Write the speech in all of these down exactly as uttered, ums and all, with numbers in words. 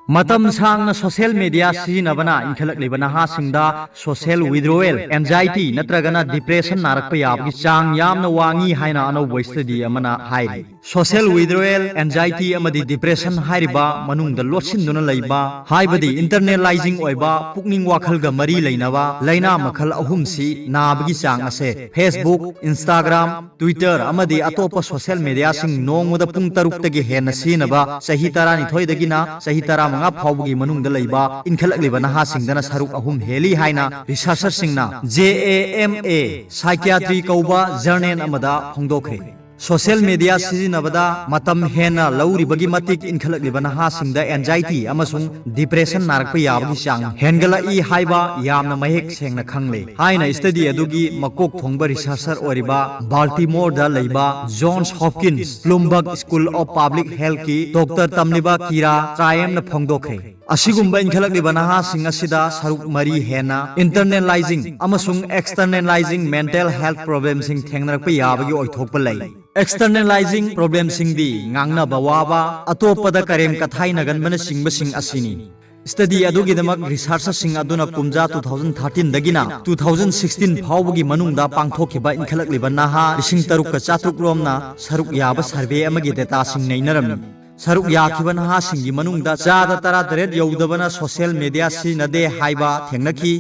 ꯃꯇꯝ ꯁꯥꯡꯅ social media ꯁꯤꯖꯤꯟꯅꯕꯅ ꯏꯟꯈꯠꯂꯛꯂꯤꯕ ꯅꯍꯥꯁꯤꯡꯗ social withdrawal, anxiety ꯅꯠꯇ꯭ꯔꯒꯅ depression ꯅꯥꯔꯛꯄ ꯌꯥꯕꯒꯤ ꯆꯥꯡ ꯌꯥꯝꯅ ꯋꯥꯡꯏ ꯍꯥꯏꯅ ꯑꯅꯧꯕ study ꯑꯃꯅ ꯍꯥꯏꯔꯤ꯫ Social withdrawal, anxiety ꯑꯃꯗꯤ depression ꯍꯥꯏꯔꯤꯕ ꯃꯅꯨꯡꯗ ꯂꯣꯠꯁꯤꯟꯗꯨꯅ ꯂꯩꯕ, ꯍꯥꯏꯕꯗꯤ internalizing ꯑꯣꯏꯕ ꯄꯨꯛꯅꯤꯡ ꯋꯥꯈꯜꯒ ꯃꯔꯤ ꯂꯩꯅꯕ ꯂꯥꯏꯅꯥ ꯃꯈꯜ ꯑꯍꯨꯝꯁꯤ ꯅꯥꯕꯒꯤ ꯆꯥꯡ ꯑꯁꯦ Facebook, Instagram, Twitter ꯑꯃꯗꯤ ꯑꯇꯣꯞꯄ social mediaꯁꯤꯡ ꯅꯣꯡꯃꯗ ꯄꯨꯡ ꯇꯔꯨꯛꯇꯒꯤ ꯍꯦꯟꯅ ꯁꯤꯖꯤꯟꯅꯕ ꯆꯍꯤ ꯇꯔꯥꯅꯤꯊꯣꯏꯗꯒꯤꯅ ꯆꯍꯤ ꯇꯔꯥꯃꯉꯥ ꯐꯥꯎꯕꯒꯤ ꯃꯅꯨꯡꯗ ꯂꯩꯕ ꯏꯟꯈꯠꯂꯛꯂꯤꯕ ꯅꯍꯥꯁꯤꯡꯗꯅ ꯁꯔꯨꯛ ꯑꯍꯨꯝ ꯍꯦꯜꯂꯤ ꯍꯥꯏꯅ researcherꯁꯤꯡꯅ J A M A Psychiatry ꯀꯧꯕ journal ꯑꯃꯗ ꯐꯣꯡꯗꯣꯛꯈ꯭ꯔꯦ꯫ Social media ꯁꯤꯖꯤꯟꯅꯕꯗ ꯃꯇꯝ ꯍꯦꯟꯅ ꯂꯧꯔꯤꯕꯒꯤ ꯃꯇꯤꯛ ꯏꯟꯈꯠꯂꯛꯂꯤꯕ ꯅꯍꯥꯁꯤꯡꯗ anxiety ꯑꯃꯁꯨꯡ depression ꯅꯥꯔꯛꯄ ꯌꯥꯕꯒꯤ ꯆꯥꯡ ꯍꯦꯟꯒꯠꯂꯛꯏ ꯍꯥꯏꯕ ꯌꯥꯝꯅ ꯃꯌꯦꯛ ꯁꯦꯡꯅ ꯈꯪꯂꯦ ꯍꯥꯏꯅ study ꯑꯗꯨꯒꯤ ꯃꯀꯣꯛ ꯊꯣꯡꯕ researcher ꯑꯣꯏꯔꯤꯕ Baltimoreꯗ ꯂꯩꯕ Johns Hopkins Bloomberg School of Public Healthꯀꯤ doctor ꯇꯝꯂꯤꯕ Kira Traimꯅ ꯐꯣꯡꯗꯣꯛꯈ꯭ꯔꯦ꯫ ꯑꯁꯤꯒꯨꯝꯕ ꯏꯟꯈꯠꯂꯛꯂꯤꯕ ꯅꯍꯥꯁꯤꯡ ꯑꯁꯤꯗ ꯁꯔꯨꯛ ꯃꯔꯤ ꯍꯦꯟꯅ internalizing ꯑꯃꯁꯨꯡ externalizing mental health problemꯁꯤꯡ ꯊꯦꯡꯅꯔꯛꯄ ꯌꯥꯕꯒꯤ ꯑꯣꯏꯊꯣꯛꯄ ꯂꯩ꯫ Externalizing problemꯁꯤꯡꯗꯤ ꯉꯥꯡꯅꯕ ꯋꯥꯕ, ꯑꯇꯣꯞꯄꯗ ꯀꯔꯦꯝ ꯀꯊꯥꯏꯅꯒꯟꯕꯅꯆꯤꯡꯕꯁꯤꯡ ꯑꯁꯤꯅꯤ꯫ Study ꯑꯗꯨꯒꯤꯗꯃꯛ researcherꯁꯤꯡ ꯑꯗꯨꯅ ꯀꯨꯝꯖꯥ two thousand thirteenꯗꯒꯤꯅ two thousand sixteen ꯐꯥꯎꯕꯒꯤ ꯃꯅꯨꯡꯗ ꯄꯥꯡꯊꯣꯛꯈꯤꯕ ꯏꯟꯈꯠꯂꯛꯂꯤꯕ ꯅꯍꯥ ꯂꯤꯁꯤꯡ ꯇꯔꯨꯛꯀ ꯆꯥꯇ꯭ꯔꯨꯛ ꯔꯣꯝꯅ ꯁꯔꯨꯛ ꯌꯥꯕ survey ꯑꯃꯒꯤ dataꯁꯤꯡ ꯅꯩꯅꯔꯝꯃꯤ꯫ ꯁꯔꯨꯛ ꯌꯥꯈꯤꯕ ꯅꯍꯥꯁꯤꯡꯒꯤ ꯃꯅꯨꯡꯗ ꯆꯥꯗ ꯇꯔꯥꯇꯔꯦꯠ ꯌꯧꯗꯕꯅ social media ꯁꯤꯖꯤꯟꯅꯗꯦ ꯍꯥꯏꯕ ꯊꯦꯡꯅꯈꯤ꯫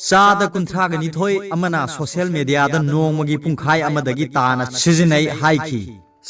ꯆꯥꯗ ꯀꯨꯟꯊ꯭ꯔꯥꯒ ꯅꯤꯊꯣꯏ ꯑꯃꯅ social mediaꯗ ꯅꯣꯡꯃꯒꯤ ꯄꯨꯡꯈꯥꯏ ꯑꯃꯗꯒꯤ ꯇꯥꯅ ꯁꯤꯖꯤꯟꯅꯩ ꯍꯥꯏꯈꯤ꯫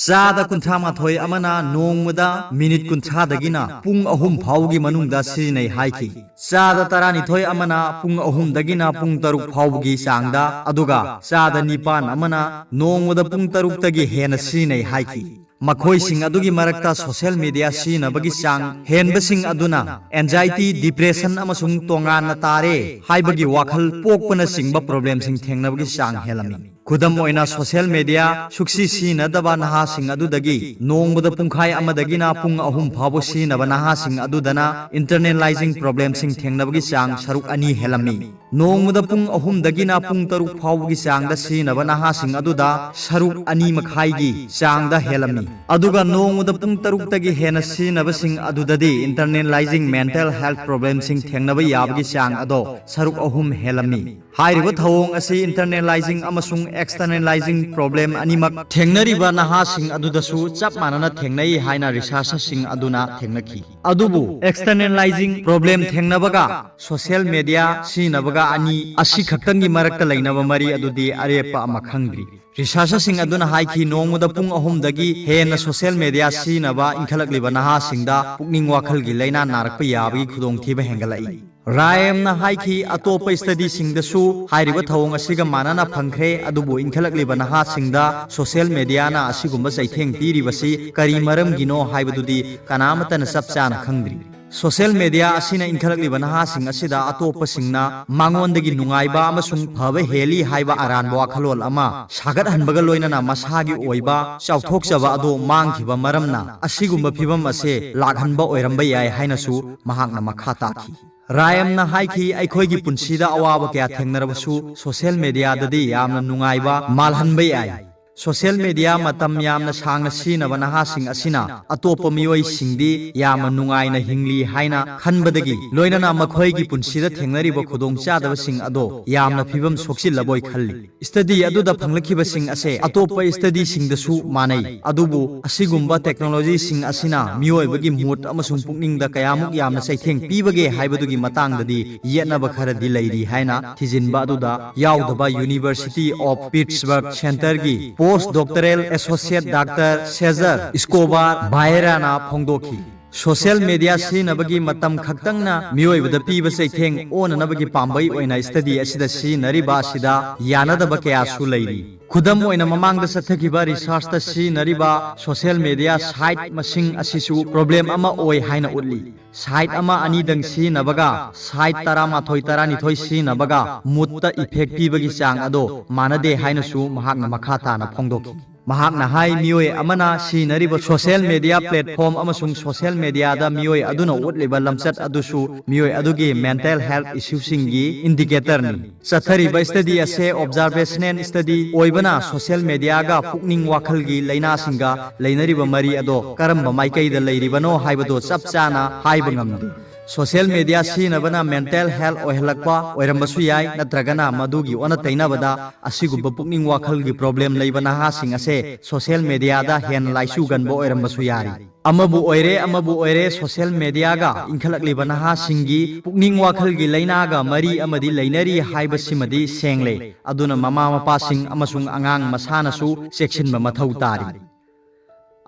ꯆꯥꯗ ꯀꯨꯟꯊ꯭ꯔꯥ ꯃꯥꯊꯣꯏ ꯑꯃꯅ ꯅꯣꯡꯃꯗ minute ꯀꯨꯟꯊ꯭ꯔꯥꯗꯒꯤꯅ ꯄꯨꯡ ꯑꯍꯨꯝ ꯐꯥꯎꯒꯤ ꯃꯅꯨꯡꯗ ꯁꯤꯖꯤꯟꯅꯩ ꯍꯥꯏꯈꯤ꯫ ꯆꯥꯗ ꯇꯔꯥꯅꯤꯊꯣꯏ ꯑꯃꯅ ꯄꯨꯡ ꯑꯍꯨꯝꯗꯒꯤꯅ ꯄꯨꯡ ꯇꯔꯨꯛ ꯐꯥꯎꯕꯒꯤ ꯆꯥꯡꯗ, ꯑꯗꯨꯒ ꯆꯥꯗ ꯅꯤꯄꯥꯟ ꯑꯃꯅ ꯅꯣꯡꯃꯗ ꯄꯨꯡ ꯇꯔꯨꯛꯇꯒꯤ ꯍꯦꯟꯅ ꯁꯤꯖꯤꯟꯅꯩ ꯍꯥꯏꯈꯤ꯫ ꯃꯈꯣꯏꯁꯤꯡ ꯑꯗꯨꯒꯤ ꯃꯔꯛꯇ social media ꯁꯤꯖꯤꯟꯅꯕꯒꯤ ꯆꯥꯡ ꯍꯦꯟꯕꯁꯤꯡ ꯑꯗꯨꯅ anxiety, depression ꯑꯃꯁꯨꯡ ꯇꯣꯉꯥꯟꯅ ꯇꯥꯔꯦ ꯍꯥꯏꯕꯒꯤ ꯋꯥꯈꯜ ꯄꯣꯛꯄꯅꯆꯤꯡꯕ problemꯁꯤꯡ ꯊꯦꯡꯅꯕꯒꯤ ꯆꯥꯡ ꯍꯦꯜꯂꯝꯃꯤ꯫ ꯈꯨꯗꯝ ꯑꯣꯏꯅ, social media ꯁꯨꯛꯁꯤ ꯁꯤꯖꯤꯟꯅꯗꯕ ꯅꯍꯥꯁꯤꯡ ꯑꯗꯨꯗꯒꯤ ꯅꯣꯡꯃꯗ ꯄꯨꯡꯈꯥꯏ ꯑꯃꯗꯒꯤꯅ ꯄꯨꯡ ꯑꯍꯨꯝ ꯐꯥꯎꯕ ꯁꯤꯖꯤꯟꯅꯕ ꯅꯍꯥꯁꯤꯡ ꯑꯗꯨꯗꯅ internalizing problemꯁꯤꯡ ꯊꯦꯡꯅꯕꯒꯤ ꯆꯥꯡ ꯁꯔꯨꯛ ꯑꯅꯤ ꯍꯦꯜꯂꯝꯃꯤ꯫ ꯅꯣꯡꯃꯗ ꯄꯨꯡ ꯑꯍꯨꯝꯗꯒꯤꯅ ꯄꯨꯡ ꯇꯔꯨꯛ ꯐꯥꯎꯕꯒꯤ ꯆꯥꯡꯗ ꯁꯤꯖꯤꯟꯅꯕ ꯅꯍꯥꯁꯤꯡ ꯑꯗꯨꯗ ꯁꯔꯨꯛ ꯑꯅꯤ ꯃꯈꯥꯏꯒꯤ ꯆꯥꯡꯗ ꯍꯦꯜꯂꯝꯃꯤ꯫ ꯑꯗꯨꯒ ꯅꯣꯡꯃꯗ ꯄꯨꯡ ꯇꯔꯨꯛꯇꯒꯤ ꯍꯦꯟꯅ ꯁꯤꯖꯤꯟꯅꯕꯁꯤꯡ ꯑꯗꯨꯗꯗꯤ internalizing mental health problemꯁꯤꯡ ꯊꯦꯡꯅꯕ ꯌꯥꯕꯒꯤ ꯆꯥꯡ ꯑꯗꯣ ꯁꯔꯨꯛ ꯑꯍꯨꯝ ꯍꯦꯜꯂꯝꯃꯤ꯫ ꯍꯥꯏꯔꯤꯕ ꯊꯧꯑꯣꯡ ꯑꯁꯤ internalizing ꯑꯃꯁꯨꯡ externalizing problem ꯑꯅꯤꯃꯛ ꯊꯦꯡꯅꯔꯤꯕ ꯅꯍꯥꯁꯤꯡ ꯑꯗꯨꯗꯁꯨ ꯆꯞ ꯃꯥꯟꯅꯅ ꯊꯦꯡꯅꯩ ꯍꯥꯏꯅ researchꯁꯤꯡ ꯑꯗꯨꯅ ꯊꯦꯡꯅꯈꯤ꯫ ꯑꯗꯨꯕꯨ externalizing problem ꯊꯦꯡꯅꯕꯒ social media ꯁꯤꯖꯤꯟꯅꯕꯒ ꯑꯅꯤ ꯑꯁꯤ ꯈꯛꯇꯪꯒꯤ ꯃꯔꯛꯇ ꯂꯩꯅꯕ ꯃꯔꯤ ꯑꯗꯨꯗꯤ ꯑꯔꯦꯞꯄ ꯑꯃ ꯈꯪꯗ꯭ꯔꯤ꯫ Researchꯁꯤꯡ ꯑꯗꯨꯅ ꯍꯥꯏꯈꯤ, ꯅꯣꯡꯃꯗ ꯄꯨꯡ ꯑꯍꯨꯝꯗꯒꯤ ꯍꯦꯟꯅ social media ꯁꯤꯖꯤꯟꯅꯕ ꯏꯟꯈꯠꯂꯛꯂꯤꯕ ꯅꯍꯥꯁꯤꯡꯗ ꯄꯨꯛꯅꯤꯡ ꯋꯥꯈꯜꯒꯤ ꯂꯥꯏꯅꯥ ꯅꯥꯔꯛꯄ ꯌꯥꯕꯒꯤ ꯈꯨꯗꯣꯡꯊꯤꯕ ꯍꯦꯟꯒꯠꯂꯛꯏ꯫ ꯔꯥꯌꯝꯅ ꯍꯥꯏꯈꯤ, ꯑꯇꯣꯞꯄ studyꯁꯤꯡꯗꯁꯨ ꯍꯥꯏꯔꯤꯕ ꯊꯧꯑꯣꯡ ꯑꯁꯤꯒ ꯃꯥꯟꯅꯅ ꯐꯪꯈ꯭ꯔꯦ, ꯑꯗꯨꯕꯨ ꯏꯟꯈꯠꯂꯛꯂꯤꯕ ꯅꯍꯥꯁꯤꯡꯗ social mediaꯅ ꯑꯁꯤꯒꯨꯝꯕ ꯆꯩꯊꯦꯡ ꯄꯤꯔꯤꯕꯁꯤ ꯀꯔꯤ ꯃꯔꯝꯒꯤꯅꯣ ꯍꯥꯏꯕꯗꯨꯗꯤ ꯀꯅꯥꯃꯠꯇꯅ ꯆꯞ ꯆꯥꯅ ꯈꯪꯗ꯭ꯔꯤ꯫ Social media ꯑꯁꯤꯅ ꯏꯟꯈꯠꯂꯛꯂꯤꯕ ꯅꯍꯥꯁꯤꯡ ꯑꯁꯤꯗ ꯑꯇꯣꯞꯄꯁꯤꯡꯅ ꯃꯉꯣꯟꯗꯒꯤ ꯅꯨꯡꯉꯥꯏꯕ ꯑꯃꯁꯨꯡ ꯐꯕ ꯍꯦꯜꯂꯤ ꯍꯥꯏꯕ ꯑꯔꯥꯟꯕ ꯋꯥꯈꯜꯂꯣꯟ ꯑꯃ ꯁꯥꯒꯠꯍꯟꯕꯒ ꯂꯣꯏꯅꯅ ꯃꯁꯥꯒꯤ ꯑꯣꯏꯕ ꯆꯥꯎꯊꯣꯛꯆꯕ ꯑꯗꯨ ꯃꯥꯡꯈꯤꯕ ꯃꯔꯝꯅ ꯑꯁꯤꯒꯨꯝꯕ ꯐꯤꯚꯝ ꯑꯁꯤ ꯂꯥꯛꯍꯟꯕ ꯑꯣꯏꯔꯝꯕ ꯌꯥꯏ ꯍꯥꯏꯅꯁꯨ ꯃꯍꯥꯛꯅ ꯃꯈꯥ ꯇꯥꯈꯤ꯫ ꯔꯥꯌꯝꯅ ꯍꯥꯏꯈꯤ, ꯑꯩꯈꯣꯏꯒꯤ ꯄꯨꯟꯁꯤꯗ ꯑꯋꯥꯕ ꯀꯌꯥ ꯊꯦꯡꯅꯔꯕꯁꯨ social mediaꯗꯗꯤ ꯌꯥꯝꯅ ꯅꯨꯡꯉꯥꯏꯕ ꯃꯥꯜꯍꯟꯕ ꯌꯥꯏ꯫ Social media ꯃꯇꯝ ꯌꯥꯝꯅ ꯁꯥꯡꯅ ꯁꯤꯖꯤꯟꯅꯕ ꯅꯍꯥꯁꯤꯡ ꯑꯁꯤꯅ ꯑꯇꯣꯞꯄ ꯃꯤꯑꯣꯏꯁꯤꯡꯗꯤ ꯌꯥꯝꯅ ꯅꯨꯡꯉꯥꯏꯅ ꯍꯤꯡꯂꯤ ꯍꯥꯏꯅ ꯈꯟꯕꯗꯒꯤ ꯂꯣꯏꯅꯅ ꯃꯈꯣꯏꯒꯤ ꯄꯨꯟꯁꯤꯗ ꯊꯦꯡꯅꯔꯤꯕ ꯈꯨꯗꯣꯡꯆꯥꯗꯕꯁꯤꯡ ꯑꯗꯣ ꯌꯥꯝꯅ ꯐꯤꯕꯝ ꯁꯣꯛꯆꯤꯜꯂꯕꯣꯏ ꯈꯜꯂꯤ꯫ Study ꯑꯗꯨꯗ ꯐꯪꯂꯛꯈꯤꯕꯁꯤꯡ ꯑꯁꯦ ꯑꯇꯣꯞꯄ studyꯁꯤꯡꯗꯁꯨ ꯃꯥꯟꯅꯩ, ꯑꯗꯨꯕꯨ ꯑꯁꯤꯒꯨꯝꯕ technologyꯁꯤꯡ ꯑꯁꯤꯅ ꯃꯤꯑꯣꯏꯕꯒꯤ mood ꯑꯃꯁꯨꯡ ꯄꯨꯛꯅꯤꯡꯗ ꯀꯌꯥꯃꯨꯛ ꯌꯥꯝꯅ ꯆꯩꯊꯦꯡ ꯄꯤꯕꯒꯦ ꯍꯥꯏꯕꯗꯨꯒꯤ ꯃꯇꯥꯡꯗꯗꯤ ꯌꯦꯠꯅꯕ ꯈꯔꯗꯤ ꯂꯩꯔꯤ ꯍꯥꯏꯅ ꯊꯤꯖꯤꯟꯕ ꯑꯗꯨꯗ ꯌꯥꯎꯗꯕ University of Pittsburgh Centerꯒꯤ post doctoral associate Doctor Cesar Escobar Barreraꯅ ꯐꯣꯡꯗꯣꯛꯈꯤ꯫ ꯁꯣꯁꯤꯌꯦꯜ ꯃꯦꯗꯤꯌꯥ ꯁꯤꯖꯤꯟꯅꯕꯒꯤ ꯃꯇꯝ ꯈꯛꯇꯪꯅ ꯃꯤꯑꯣꯏꯕꯗ ꯄꯤꯕ ꯆꯩꯊꯦꯡ ꯑꯣꯟꯅꯅꯕꯒꯤ ꯄꯥꯝꯕꯩ ꯑꯣꯏꯅ ꯁ꯭ꯇꯗꯤ ꯑꯁꯤꯗ ꯁꯤꯖꯤꯟꯅꯔꯤꯕ ꯑꯁꯤꯗ ꯌꯥꯅꯗꯕ ꯀꯌꯥꯁꯨ ꯂꯩꯔꯤ꯫ ꯈꯨꯗꯝ ꯑꯣꯏꯅ, ꯃꯃꯥꯡꯗ ꯆꯠꯊꯈꯤꯕ ꯔꯤꯁꯔꯆꯇ ꯁꯤꯖꯤꯟꯅꯔꯤꯕ ꯁꯣꯁꯤꯌꯦꯜ ꯃꯦꯗꯤꯌꯥ ꯁꯥꯏꯠ ꯃꯁꯤꯡ ꯑꯁꯤꯁꯨ ꯄ꯭ꯔꯣꯕ꯭ꯂꯦꯝ ꯑꯃ ꯑꯣꯏ ꯍꯥꯏꯅ ꯎꯠꯂꯤ꯫ ꯁꯥꯏꯠ ꯑꯃ ꯑꯅꯤꯗꯪ ꯁꯤꯖꯤꯟꯅꯕꯒ ꯁꯥꯏꯠ ꯇꯔꯥꯃꯥꯊꯣꯏ ꯇꯔꯥꯅꯤꯊꯣꯏ ꯁꯤꯖꯤꯟꯅꯕꯒ ꯃꯨꯠꯇ ꯏꯐꯦꯛ ꯄꯤꯕꯒꯤ ꯆꯥꯡ ꯑꯗꯣ ꯃꯥꯟꯅꯗꯦ ꯍꯥꯏꯅꯁꯨ ꯃꯍꯥꯛꯅ ꯃꯈꯥ ꯇꯥꯅ ꯐꯣꯡꯗꯣꯛꯈꯤ꯫ ꯃꯍꯥꯛꯅ ꯍꯥꯏ, ꯃꯤꯑꯣꯏ ꯑꯃꯅ ꯁꯤꯖꯤꯟꯅꯔꯤꯕ ꯁꯣꯁꯤꯌꯦꯜ ꯃꯦꯗꯤꯌꯥ ꯄ꯭ꯂꯦꯠꯐꯣꯝ ꯑꯃꯁꯨꯡ ꯁꯣꯁꯤꯌꯦꯜ ꯃꯦꯗꯤꯌꯥꯗ ꯃꯤꯑꯣꯏ ꯑꯗꯨꯅ ꯎꯠꯂꯤꯕ ꯂꯝꯆꯠ ꯑꯗꯨꯁꯨ ꯃꯤꯑꯣꯏ ꯑꯗꯨꯒꯤ ꯃꯦꯟꯇꯦꯜ ꯍꯦꯜꯊ ꯏꯁꯨꯁꯤꯡꯒꯤ ꯏꯟꯗꯤꯀꯦꯇꯔꯅꯤ꯫ ꯆꯠꯊꯔꯤꯕ ꯁ꯭ꯇꯗꯤ ꯑꯁꯦ ꯑꯣꯕꯖꯥꯔꯕꯦꯁꯅꯦꯜ ꯁ꯭ꯇꯗꯤ ꯑꯣꯏꯕꯅ ꯁꯣꯁꯤꯌꯦꯜ ꯃꯦꯗꯤꯌꯥꯒ ꯄꯨꯛꯅꯤꯡ ꯋꯥꯈꯜꯒꯤ ꯂꯥꯏꯅꯥꯁꯤꯡꯒ ꯂꯩꯅꯔꯤꯕ ꯃꯔꯤ ꯑꯗꯣ ꯀꯔꯝꯕ ꯃꯥꯏꯀꯩꯗ ꯂꯩꯔꯤꯕꯅꯣ ꯍꯥꯏꯕꯗꯨ ꯆꯞ ꯆꯥꯅ ꯍꯥꯏꯕ ꯉꯝꯗꯦ꯫ ꯁꯣꯁꯤꯌꯦꯜ ꯃꯦꯗꯤꯌꯥ ꯁꯤꯖꯤꯟꯅꯕꯅ ꯃꯦꯟꯇꯦꯜ ꯍꯦꯜꯊ ꯑꯣꯏꯍꯜꯂꯛꯄ ꯑꯣꯏꯔꯝꯕꯁꯨ ꯌꯥꯏ, ꯅꯠꯇ꯭ꯔꯒꯅ ꯃꯗꯨꯒꯤ ꯑꯣꯟꯅ ꯇꯩꯅꯕꯗ ꯑꯁꯤꯒꯨꯝꯕ ꯄꯨꯛꯅꯤꯡ ꯋꯥꯈꯜꯒꯤ ꯄ꯭ꯔꯣꯕ꯭ꯂꯦꯝ ꯂꯩꯕ ꯅꯍꯥꯁꯤꯡ ꯑꯁꯦ ꯁꯣꯁꯤꯌꯦꯜ ꯃꯦꯗꯤꯌꯥꯗ ꯍꯦꯟꯅ ꯂꯥꯏꯆꯨꯒꯟꯕ ꯑꯣꯏꯔꯝꯕꯁꯨ ꯌꯥꯔꯤ꯫ ꯑꯃꯕꯨ ꯑꯣꯏꯔꯦ, ꯑꯃꯕꯨ ꯑꯣꯏꯔꯦ, ꯁꯣꯁꯤꯌꯦꯜ ꯃꯦꯗꯤꯌꯥꯒ ꯏꯟꯈꯠꯂꯛꯂꯤꯕ ꯅꯍꯥꯁꯤꯡꯒꯤ ꯄꯨꯛꯅꯤꯡ ꯋꯥꯈꯜꯒꯤ ꯂꯥꯏꯅꯥꯒ ꯃꯔꯤ ꯑꯃꯗꯤ ꯂꯩꯅꯔꯤ ꯍꯥꯏꯕꯁꯤꯃꯗꯤ ꯁꯦꯡꯂꯦ꯫ ꯑꯗꯨꯅ ꯃꯃꯥ ꯃꯄꯥꯁꯤꯡ ꯑꯃꯁꯨꯡ ꯑꯉꯥꯡ ꯃꯁꯥꯅꯁꯨ ꯆꯦꯛꯁꯤꯟꯕ ꯃꯊꯧ ꯇꯥꯔꯤ꯫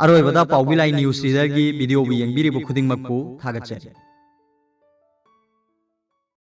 ꯑꯔꯣꯏꯕꯗ ꯄꯥꯎꯕꯤ ꯂꯥꯏ ꯅ꯭ꯌꯨꯁ ꯔꯤꯗꯔꯒꯤ ꯚꯤꯗꯤꯑꯣꯕꯨ ꯌꯦꯡꯕꯤꯔꯤꯕ ꯈꯨꯗꯤꯡꯃꯛꯄꯨ ꯊꯥꯒꯠꯆꯔꯤ꯫